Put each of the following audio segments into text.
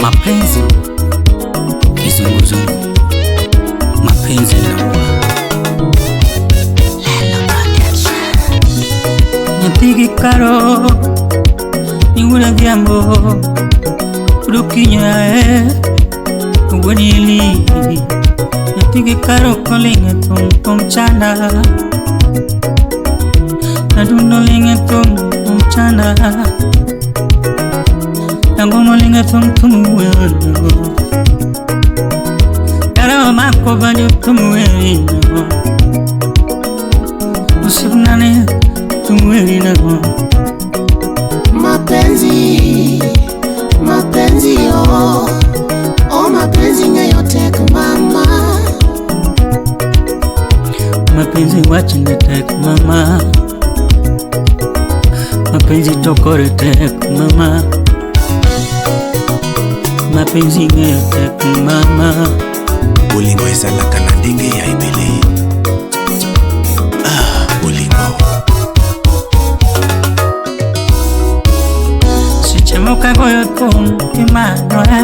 Mapenzi kizunguzungu, mapenzi naua. Nyathi gi karo ni wuon adhiambo Rukinyae wuod Ili. Nyathi gi karo koling' e thum thum chanda. Adundo ling' e thum thum chanda. Nangoma ling' e thum thum wuono. Dara mako banjo thum werino. Osiepnane thum werino. Mapenzi, mapenzi oh, oh mapenzi ng'eyo tek mama. Mapenzi wachne tek mama. Mapenzi to kore tek mama. Mapenzi ng'eyo tek mama. Bolingo ezalaka na ndenge ya ebele. Ah, bolingo. Seche moko agoyo thum timanora.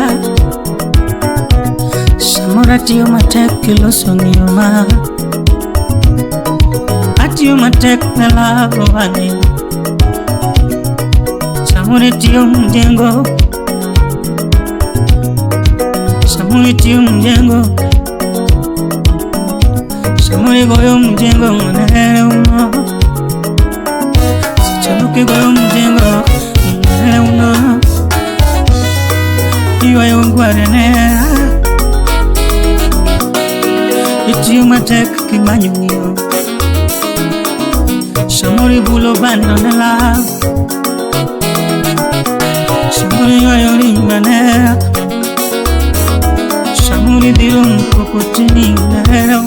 Samoro atiyo matek kiloso ngima. Atiyo matek ne lavo wani. Samoro itiyo mjengo. Samoro itiyo mjengo. Samoro igoyo mjengo nere uno. Seche moko igoyo mjengo nere uno. Iywayo gware nera. Itiyo matek kimanyo ng'iyo. Samoro ibulo bando ne love. Samoro iywayo ringo nera. Samoro idhiro mkokoteni nera.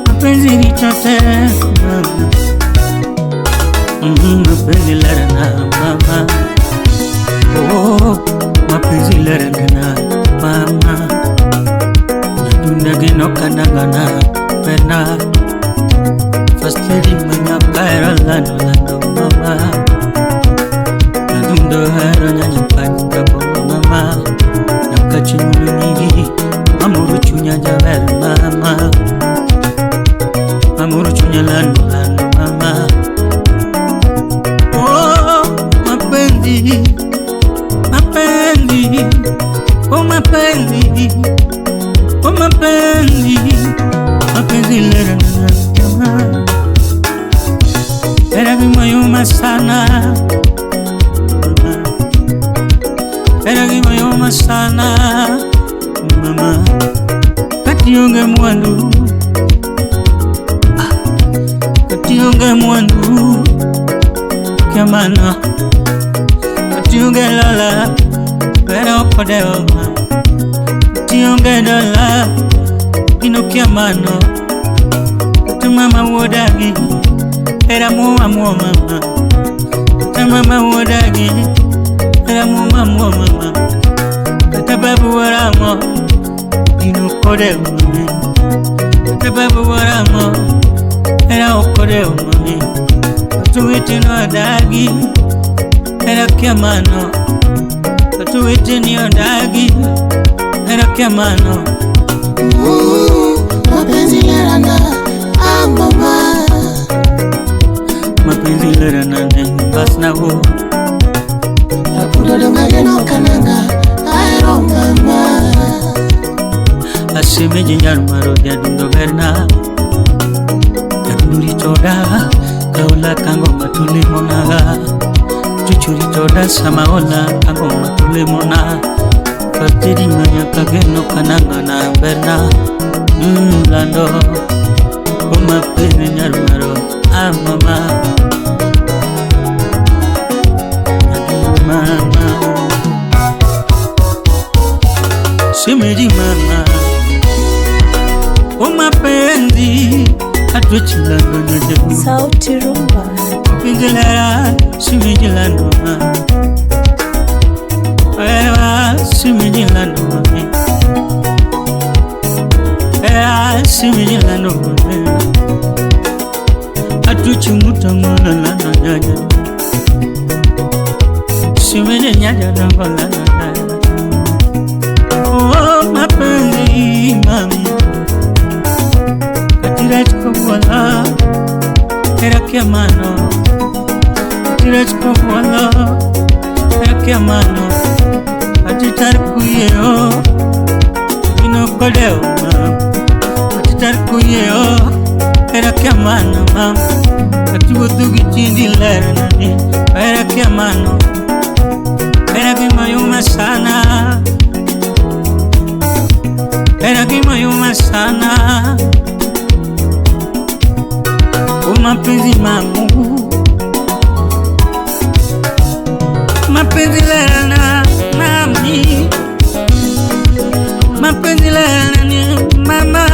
Mapenzi rito tek mama. Mapenzi lerna mama. Oh, mapenzi lerna mama. Nyadunda geno kanagana pena. First lady manya kaero lando lando mama. Nyadundo hero nyanya panja bo mama. Nyakachuno nyiri mamuru chunya jaber mama. Mamuru chunya lando lando mama. Oh, mapenzi, mapenzi, oh mapenzi, oh mapenzi, mapenzi lerana mama. Era gimoyuma sana, mama. Era gimoyuma sana, mama. Kati onge mwandu, kati onge mwandu, kiamana. Kati onge lola, pero okodeo mama. Kati onge dola, gino kiamano. Kati mama wuodagi, era muwa muwa mama. Kata mama wuodagi, era muwa muwa mama. Kata babu waramo, gino kodeo mami. Kata babu waramo, era okodeo mami. Kata wete no adagi, era kiamano. Kata wete ni odagi, era kiamano. Mapenzi lerana, ah mama. Mapenzi lerana ne basna wo. Rapudo donga geno kananga, ahero mama. Asime jinyar maro jadundo berna. Jadundo ritoda kaola kango matule mona. Chuchuri toda samaola kango matule mona. Fatiri manya kageno kananga na berna. Lando o mapenzi nyar maro ah mama. Mama, shemeji mama, o mapenzi atuchilando nyejebu. Sauti Rumba. Mapenzi lera shemeji lando mama. Ewa shemeji lando mama. Ewa shemeji lando mama. Atuchimutangona lana nyanya. Simene nyanya namba lana lana. Oh mapenzi mami, katirach kobola, era que mano. Katirach kobola, era que mano. Atitar kuyeo, ino kodeo mam. Atitar kuyeo, era que mano mam. Atiwotugi chindi lera nani, era que mano. Era que mayuma sana. Era que mayuma sana. O mapenzi mamu, mapenzi lera mami, mapenzi lera ni mama.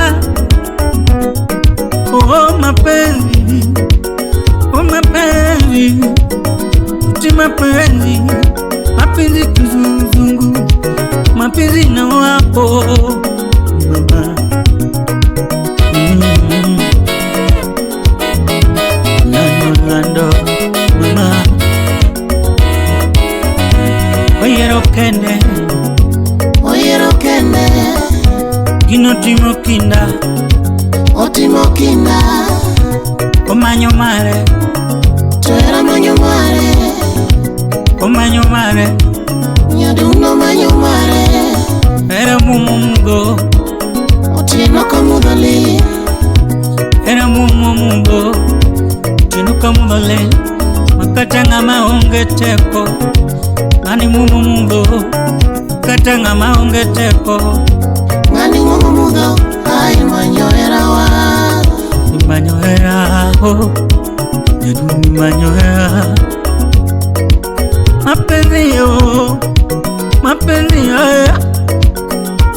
Oh mapenzi, oh mapenzi, ti mapenzi, mapenzi kizunguzungu, mapenzi na wapo mama. Lando lando mama, oyero kende, Oyiero kende, gino timo kinda, otimo kinda, omanyo mare, to hera manyo mare, omanyo mare, nyadundo manyo mare, era mumo mugo, otieno ka mudho lil, era mumo mugo, otieno ka mudho lil, makata ng'ama onge teko, mani mumo mugo, kata ng'ama onge teko, ng'ani mumo mudho, ai manyo herawa, imanyo hera ho, nyadundo imanyo hera, mapenzi yo, mapenzi yo,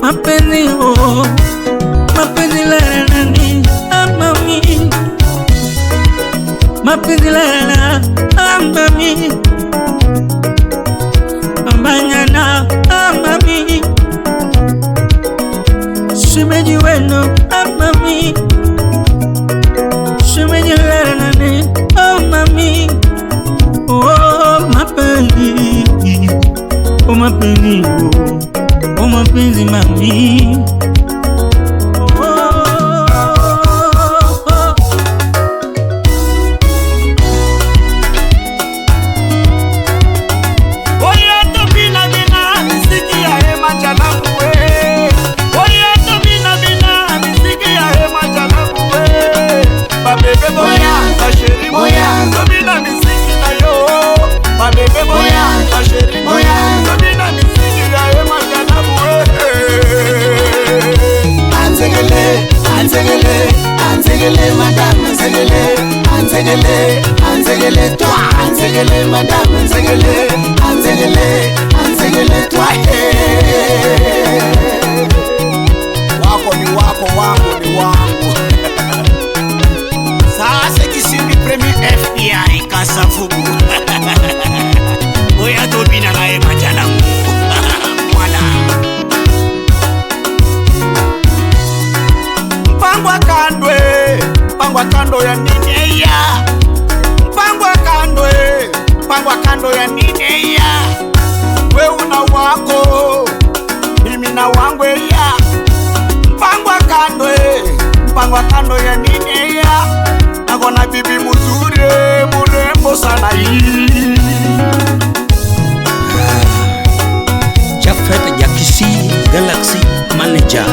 mapenzi yo, mapenzi lera nani, amami, mapenzi lera amami, amanyana amami, shemeji wenu amami, shemeji lera nani, amami, oh mapenzi, oh mapenzi, oh, oh mapenzi mami. Oh, oh, oh. Oya tobina bina misiki ya hema chalangu we. Oya tobina bina misiki ya hema chalangu we. Babebe boya, basheri boya, tobina misiki na yo. Babebe boya, basheri boya, tobina misiki ya hema chalangu we. Anzegele, anzegele, anzegele madame anzegele, anzegele, anzegele toi, anzegele madame anzegele, anzegele, anzegele toi. Wako ni wako, wangu ni wangu. Sasa kisimbi premier FBI Kasavubu. Oya tobina na hema chalangu. Mwana. Mpangwa kandwe, mpangwa kando ya nini ya? Mpangwa kandwe, mpangwa kando ya nini ya? We una wako, mimi na wangu ya. Mpangwa kandwe, mpangwa kando ya nini ya? Nakona bibi mzuri, murembo sana hii. Jafet Jakisi Galaxy Manager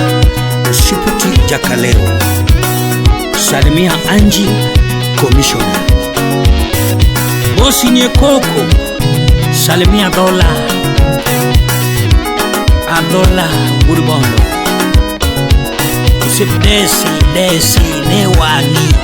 Usiputi Jakalero, Salimia Anji Commissioner, Bosi Nyekoko, Salimia Dola Adola Burbondo, Usip Desi Desi Newani.